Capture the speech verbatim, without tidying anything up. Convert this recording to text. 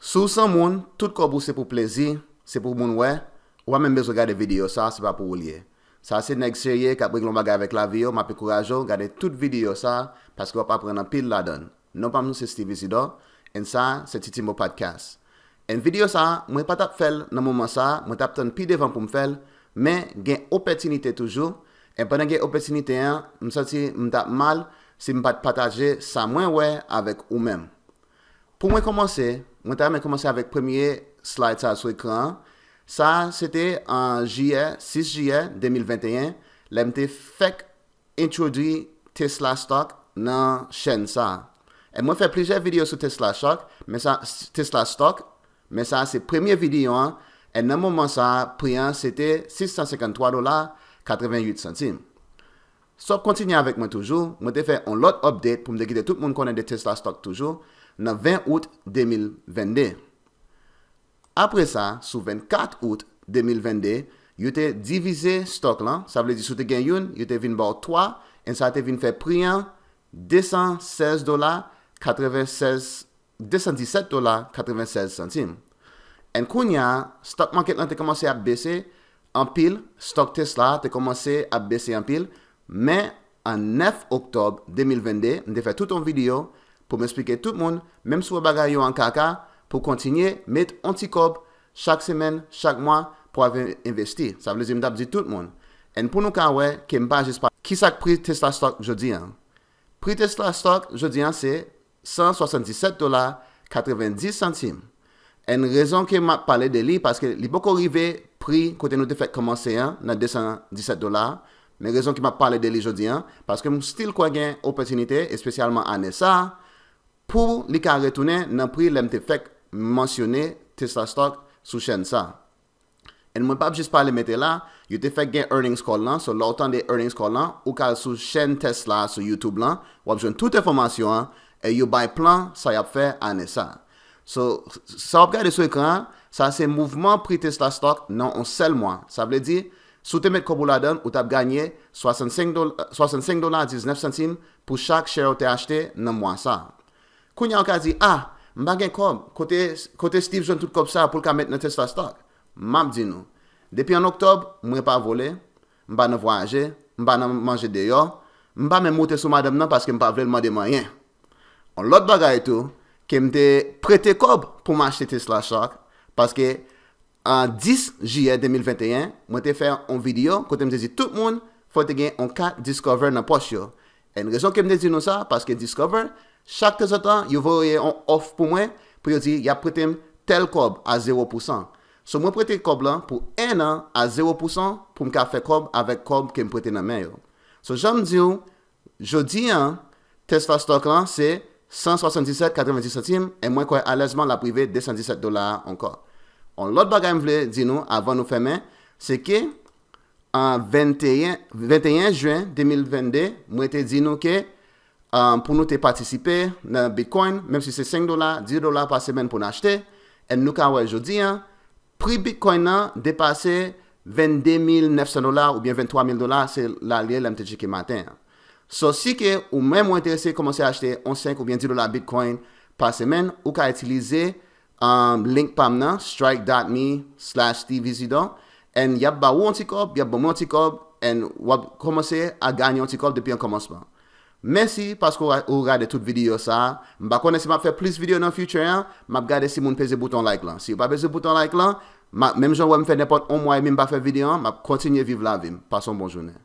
Si w san moun, tout kòb ou se pou plezi, se pou moun wè, ou pa menm bezwen gade videyo sa, se pa pou ou l ye. Sa se nèg serye k ap regle yon bagay avèk lavi yo, m ap ankouraje w gade tout videyo sa, paske w ap aprann anpil ladan l. Non pa m se Steve Isidore, and sa se Titimo Podcast. And videyo sa, mwen pa t ap fè l nan moman sa, mwen t ap tann pi devan pou m fè l, men gen opòtinite toujou, and pandan gen opòtinite an, m santi m t ap mal si m pa t pataje sa mwen wè avèk ou menm. Pou mwen kòmanse, mwen ta renmen kòmanse avèk premye slide sa sou ekran an. Sa se te an jiyè, sis jiyè de mil venteyen, lè m te fèk entwodui Tesla Stock nan chèn sa. E mwen fè plizyè videyo sou Tesla Stock, men sa, Tesla Stock, men sa se premye videyo an, e nan moman sa, pri an se te sis san senkanntwa dola katreventuit santim. Si w ap kontinye avèk mwen toujou, mwen te fè yon lòt update pou m te kite tout moun konnen de Tesla Stock toujou, nan ven out de mil vennde. Apre sa, sou vennkat out de mil vennde, yo te divize stock lan, sa vle di si w te gen youn, yo te vin ba w twa, e sa te vin fè pri an de san sèz dola katrevensèz, de san disèt dola katrevensèz santim. And kounye a, stock market lan te kòmanse ap bese anpil, stock Tesla te kòmanse ap bese anpil, men an nèf oktòb de mil vennde, m te fè tout yon videyo pou m eksplike tout moun, menm si w wè bagay yo an kaka, pou kontinye met yon ti kòb chak semèn, chak mwa pou w ap envesti. Sa vle di m t ap di tout moun. And pou nou ka wè ke m pa jis pa. Kisa k pri Tesla Stock jodi an? Pri Tesla Stock jodi an se san swasanndisèt dola katrevendis santim. And rezon ke m ap pale de li, paske li poko rive pri kote nou te fèk kòmanse an, nan de san disèt dola. Men rezon ke m ap pale de li jodi an, paske m still kwè gen opòtinite, espesyalman ane sa, pou li ka retounen nan pri lè m te fèk mansyone Tesla Stock sou chèn sa. And mwen p ap jis pale mete la, yo te fèk gen earnings call lan, so lè w tande earnings call lan, ou ka al sou chèn Tesla sou YouTube lan, w ap jwenn tout enfòmasyon an, e yo bay plan sa y ap fè ane sa. So, sa w ap gade sou ekran an, sa se mouvman pri Tesla Stock nan yon sèl mwa. Sa vle di, si w te met kòb ou ladan l, ou t ap ganye swasannsenk dola, swasannsenk dola diznèf santim pou chak share ou te achte nan mwa sa. Kounye a w ka di, ah, m pa gen kòb, kote, kote Steve jwenn tout kòb sa pou l ka met nan Tesla Stock? M ap di nou, depi an oktòb, mwen pa vole, m pa nan vwayaje, m pa nan manje deyò, m pa menm moute sou madanm nan paske m pa vle l mande m anyen. Yon lòt bagay tou, ke m te prete kòb pou m achte Tesla Stock, paske an dis jiyè de mil venteyen, mwen te fè yon videyo kote m te di tout moun fò te gen yon kat Discover nan pòch yo. And rezon ke m te di nou sa, paske Discover, chak tanzantan, yo voye yon òf pou mwen, pou yo di y ap prete m tèl kòb a zewo pousan. So, mwen prete kòb lan pou en an a zewo pousan pou m ka fè kòb avèk kòb ke m prete nan men yo. So, jan m di w, jodi an, Tesla Stock lan se san swasanndisèt katrevendis santim, e mwen kwè alèzman l ap rive de san disèt dola a ankò. Yon lòt bagay m vle di nou avan nou fèmen, se ke an venteyen, venteyen jen de mil vennde, mwen te di nou ke, um, pou nou te patisipe nan Bitcoin, menm si se senk dola, dis dola pa semèn pou n achte, e nou ka wè jodi an, pri Bitcoin nan depase vennde mil nèf san dola oubyen venntwa mil dola, se la l ye lè m te tcheke maten an. So, si ke ou menm ou enterese kòmanse achte yon senk oubyen dis dola Bitcoin pa semèn, ou ka itilize, um, link pa m nan, strike dot me slash Steve Isidore, and y ap ba ou yon ti kòb, y ap ban mwen yon ti kòb, and w ap kòmanse a ganye yon ti kòb depi an kòmansman. Mèsi paske w ra-, ou gade tout videyo sa a. M pa konnen si m ap fè plis videyo nan future an, m ap gade si moun peze bouton like lan. Si yo pa peze bouton like lan, m a, menm jan w wè m fè nenpòt yon mwa edmi m pa fè videyo an, m ap kontinye viv lavi m. Pase yon bon jounen.